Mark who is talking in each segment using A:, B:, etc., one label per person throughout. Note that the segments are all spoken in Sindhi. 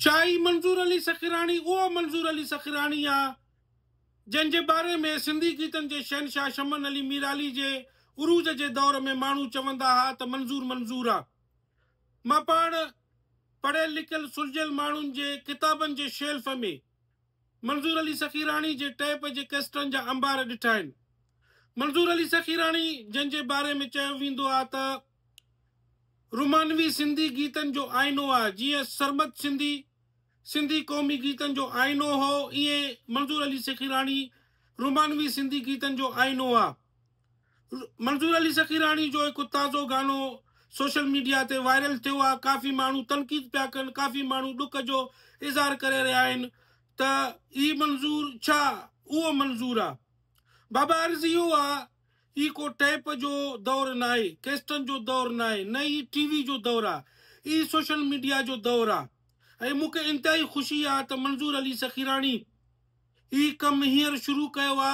A: ڇا هي منظور علي سخيراڻي اهو منظور علي سخيراڻي آ جنهن جي باري ۾ سنڌي گيتن جي شهنشاهه شمن علي ميرالي جي عروج جي دور ۾ ماڻهو چوندا ها ته منظور منظور آ. مان پاڻ پڙهيل لکيل سلجهيل ماڻهن جي ڪتابن جي شيلف ۾ منظور علي سخيراڻي جي ٽيپ جي ڪيسٽن جا انبار ڏٺا آهن. منظور علي سخيراڻي جنهن جي باري ۾ چيو ويندو آ ته رومانوي سنڌي گيتن جو آئينو آ، جيئن سرمد سنڌي، سنڌي قومي گيتن جو آئينو هو، ايئن منظور علي سخيراڻي رومانوي سنڌي گيتن جو آئينو آ. منظور علي سخيراڻي جو هڪ تازو گانو سوشل ميڊيا تي وائرل ٿيو آ، ڪافي ماڻهو تنقيد پيا ڪن، ڪافي ماڻهو ڏک جو اظهار ڪري رهيا آهن ته هي منظور ڇا اهو منظور آ؟ بابا عرض اهو آ هي ڪو ٽيپ جو دور ناهي، ڪيسٽن جو دور ناهي، نه ئي ٽي وي جو دور آ، هي سوشل ميڊيا جو دور آ ۽ مون کي انتهائي خوشي آ ته منظور علي سخيراڻي هي ڪم هينئر شروع ڪيو آ،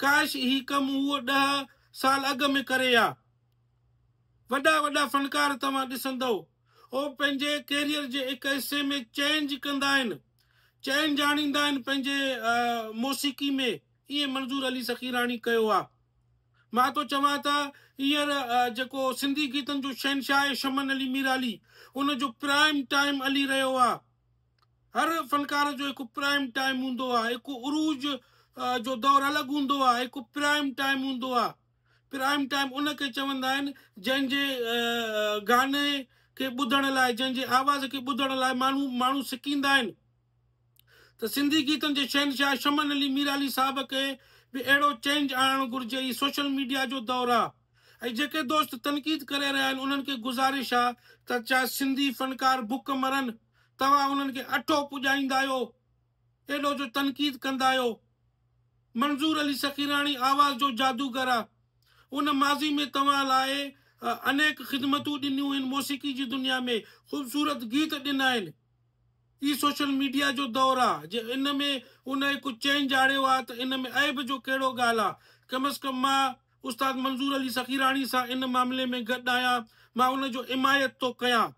A: ڪاش هي ڪم هو ڏهه سال اڳ ۾ ڪري ها. وڏا وڏا فنڪار توهان ڏسندؤ هو پنهنجي ڪيريئر جي هڪ حصي ۾ چينج ڪندا آهن، چينج آڻيندا آهن پنهنجي موسيقي ۾، ائين منظور علي سخيراڻي ڪيو آ. مان ٿو چوان ته هينئر جيڪو سنڌي گيتن جو شهنشاهه آهي شمن علي ميرالي ان جو پرائم ٽائيم هلي رهيو آ. هر فنڪار جو هڪ پرائم ٽائيم هوندو آ، هڪ عروج جو دور الڳ هوندو آ، هڪ پرائم ٽائيم هوندو آ. پرائم ٽائيم ان کي چوندا آهن جنهن جي گاني کي ٻڌڻ لاء جنهن جي آواز کي ٻڌڻ لاء ماڻهو ماڻهو سڪيندا آهن. ته سنڌي گيتن جي شهنشاهه شمن علي ميرالي صاحب کي به اهڙو چينج آڻڻ گهرجي هي سوشل ميڊيا جو دور آ ۽ جيڪي دوست تنقيد ڪري رهيا آهن انهن کي گذارش آ ته ڇا سنڌي فنڪار بک مرن توهان انهن کي اٺو پڄائيندا آهيو ايڏو جو تنقيد ڪندا آهيو منظور علي سخيراڻي آواز جو جادوگر آ ان ماضي ۾ توهان لاء انيڪ خدمتون ڏنيون آهن موسيقي جي دنيا ۾ خوبصورت گيت ڏنا آهن. هي سوشل ميڊيا جو دور آ جي ان ۾ ان هڪ چينج آڻيو آ ته ان ۾ عيب جو ڪهڙو ڳالهه آ ڪم از ڪم مان استاد منظور علي سخيراڻي سان ان معاملي ۾ گڏ آهيان مان ان جو حمايت ٿو ڪيان.